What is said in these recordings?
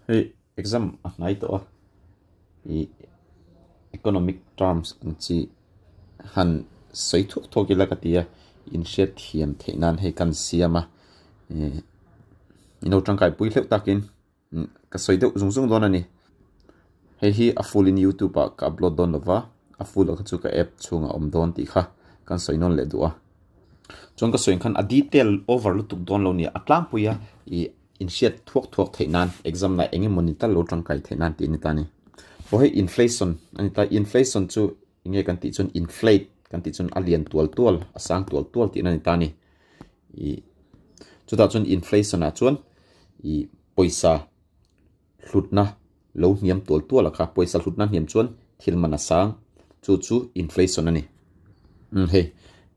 Hei exam a hnai tawh a, ih economic terms ang chi han sawi thuak thuak ila ka ti a, inhriat thiam theih nan hei kan siam a, ih ino tangkai pui hleuh takin ka sawi deuh zung zung dawn a ni. Hei hi a full in youtube ah ka upload dawn lova, a full ah kha chu ka app chhungah a awm dawn tih kha kan sawi nawn leh duh a. Chuan ka sawi ang khan a detail over lutuk dawn lo nia, a tlangpui a ih inhriat thuak thuak theih nan exam lah eng emaw ni tal lo tangkai theih nan tih a ni ta a ni. Aw hei inflation a ni ta, inflation chu eng nge kan tih chuan inflate kan tih chuan a lian tual tual a sang tual tual tihna a ni ta a ni. Ih chutah chuan inflation ah chuan ih pawisa hlutna lo hniam tual tual a kha, pawisa hlutna hniam chuan thil man a sang, chu chu inflation a ni. Umm hei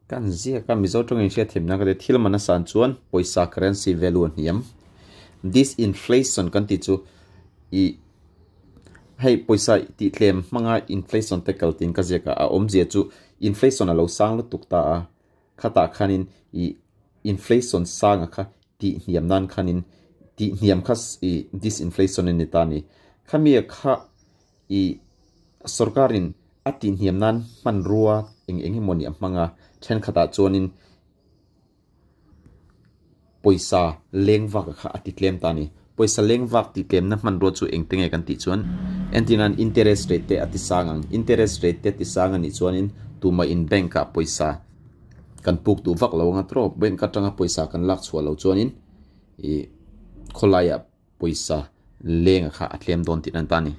kan ziak a Mizo tawng in hriat thiam nan ka ti thil man a san chuan pawisa currency value a hniam. Disinflation kan tih chu ih hei pawisa tih tlem hmanga inflation te kal tiin ka ziak a, a awmzia chu inflation a lo sang lutuk ta a, khatah khanin ih inflation sanga kha tih hniam nan khanin tih hniam kha ih disinflation a ni ta a ni. Khami kha ih sorkarin a tih hniam nan hmanrua eng eng emaw ni a hmang a, thenkhatah chuanin pawisa leng vak kha a ti tlem ta a ni. Pawisa leng vak tih tlemna hmanrua chu engte nge kan tih chuan entir nan interest rate te a ti sang ang. Interest rate te ti sang a nih chuanin tumah in bank ah pawisa kan puk duh vak lo ang a tawp. Bank atanga pawisa kan lak chhuah loh chuanin ih khawlaiah pawisa leng kha a tlem dawn tih nan ta a ni.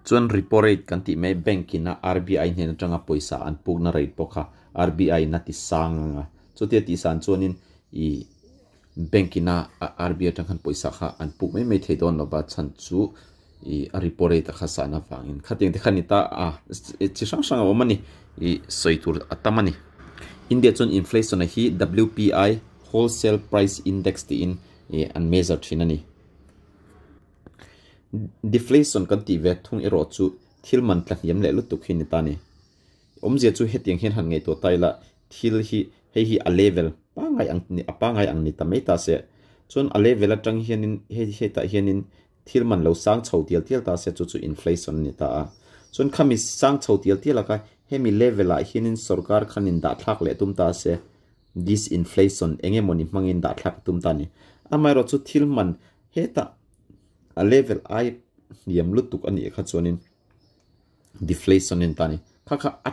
Chuan repo rate kan tih mai bank in a RBI hnen atanga pawisa an pukna rate pawh kha RBI in a ti sang ang a. Chutia tih san chuanin ih bank in a RBI atang khan pawisa kha an puk mai mai thei dawn lova chhan chu ih a repo rate a kha san avangin khatiang te kha ni ta a chi hrang hrang a awm a ni ih sawi tur a tam a ni. India chuan inflation a hi WPI wholesale price index tiin ih an measure thin a ni. Deflation kan tih ve thung erawh chu thil man tla hniam leh lutuk hi ni ta a ni. Awmzia chu hetiang hian han ngaihtuah ta ila thil hi hei hi a level pangai ang a pangai ang ni ta mai ta se. Chuan a level atang hianin hei hetah hianin thil man lo sang chho tial tial ta se chu chu inflation a ni ta a. Chuan khami sang chho tial tial a kha hemi level ah hianin sorkar khanin dah thlak leh tum ta se disinflation eng emawni hmangin dah thlak tum ta a ni. Amaherawhchu chu thil man hetah a level ai hniam lutuk a nih kha chuanin deflation a ni ta a ni. Kha kha a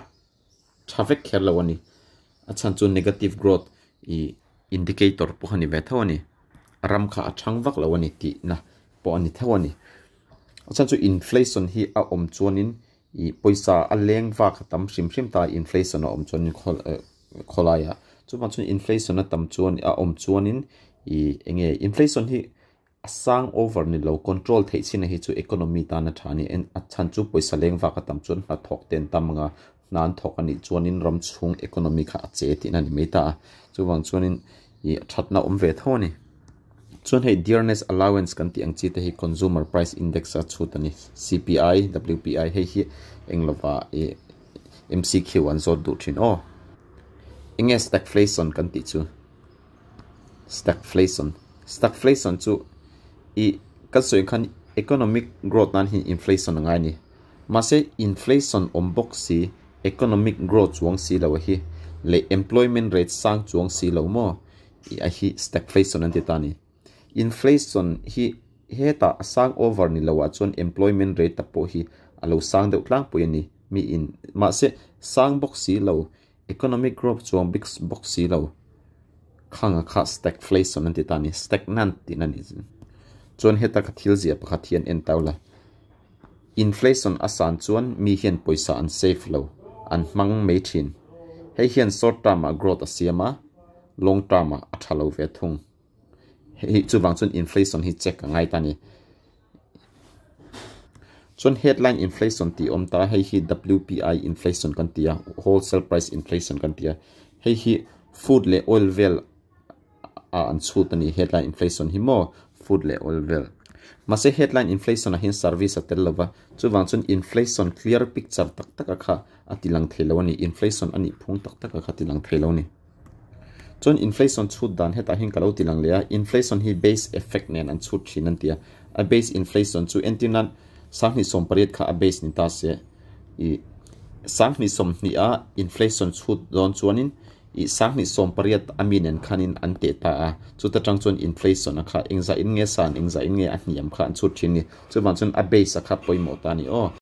tha vek kher lo a ni. A chhan chu negative growth ih indicator pawh a ni ve tho a ni. Ram kha a chhang vak lo a ni tihna pawh a ni tho a ni. A chhan chu inflation hi a awm chuanin ih pawisa a leng vak a tam hrim hrim ta a, inflation a awm chuanin khaw khawlaiah. Chuvang chuan inflation a tam chuan a awm chuanin ih eng nge inflation hi A sang over ni lo, control theih chin a hi chu economy tan a tha a ni. A chhan chu pawisa leng vak a tam chuan hna thawk te an tam ang a, hna an thawk a nih chuanin ram chhung economy kha a che tihna a ni mai ta a. Chuvang chuanin ih thatna awm ve tho a ni. Chuan hei dearness allowance kan tih ang chi te hi consumer price index a chhut a ni. CPI, WPI hei hi eng lova ih MCQ an zawt duh thin aw. Enge stagflation kan tih chu? Stagflation Stagflation chu ih kan sawi ang khan economic growth nan hian inflation a ngai a ni. Mahse inflation awm bawk si economic growth chuang si lo a hi leh employment rate sang chuang si lo maw ih a hi stagflation an ti ta a ni. Inflation hi hetah a sang over ni lo ah chuan employment rate a pawh hi a lo sang deuh tlangpui a ni mi in mahse sang bawk si lo Economic growth chuang bik bawk si lo khanga kha stagflation an ti ta a ni, stagnant tihna a ni. Chuan heta ka thil ziah pakhat hi an en tau la, inflation a san chuan mi hian pawisa an save lo, an hmang mai thin. Hei hian short term ah growth a siam a, long term ah a tha lo ve thung. Hei chuvang chuan inflation hi check a ngai ta a ni. Chuan headline inflation tih awm ta hei hi WPI inflation kan ti a wholesale price inflation kan ti a hei hi food leh oil vel ah an chhut a ni headline inflation hi maw food leh oil vel mahse headline inflation ah hian service a tel lova chuvang chuan inflation clear picture tak tak a kha a ti lang thei lo a ni inflation a nih phung tak tak a kha a ti lang thei lo a ni. Chuan inflation chhut dan hetah hian ka lo ti lang leh a, inflation hi base effect nen an chhut thin an ti a. A base inflation chu entir nan 2018 kha a base ni ta se, i 2020 a inflation chhut dawn chuanin i 2018 a mi nen khanin an teh ta a, chuta tang chuan inflation a kha engzah in nge san engzah in nge a hniam kha an chhut thin ni. Chuvang chuan a base a kha pawimawh ta a ni aw.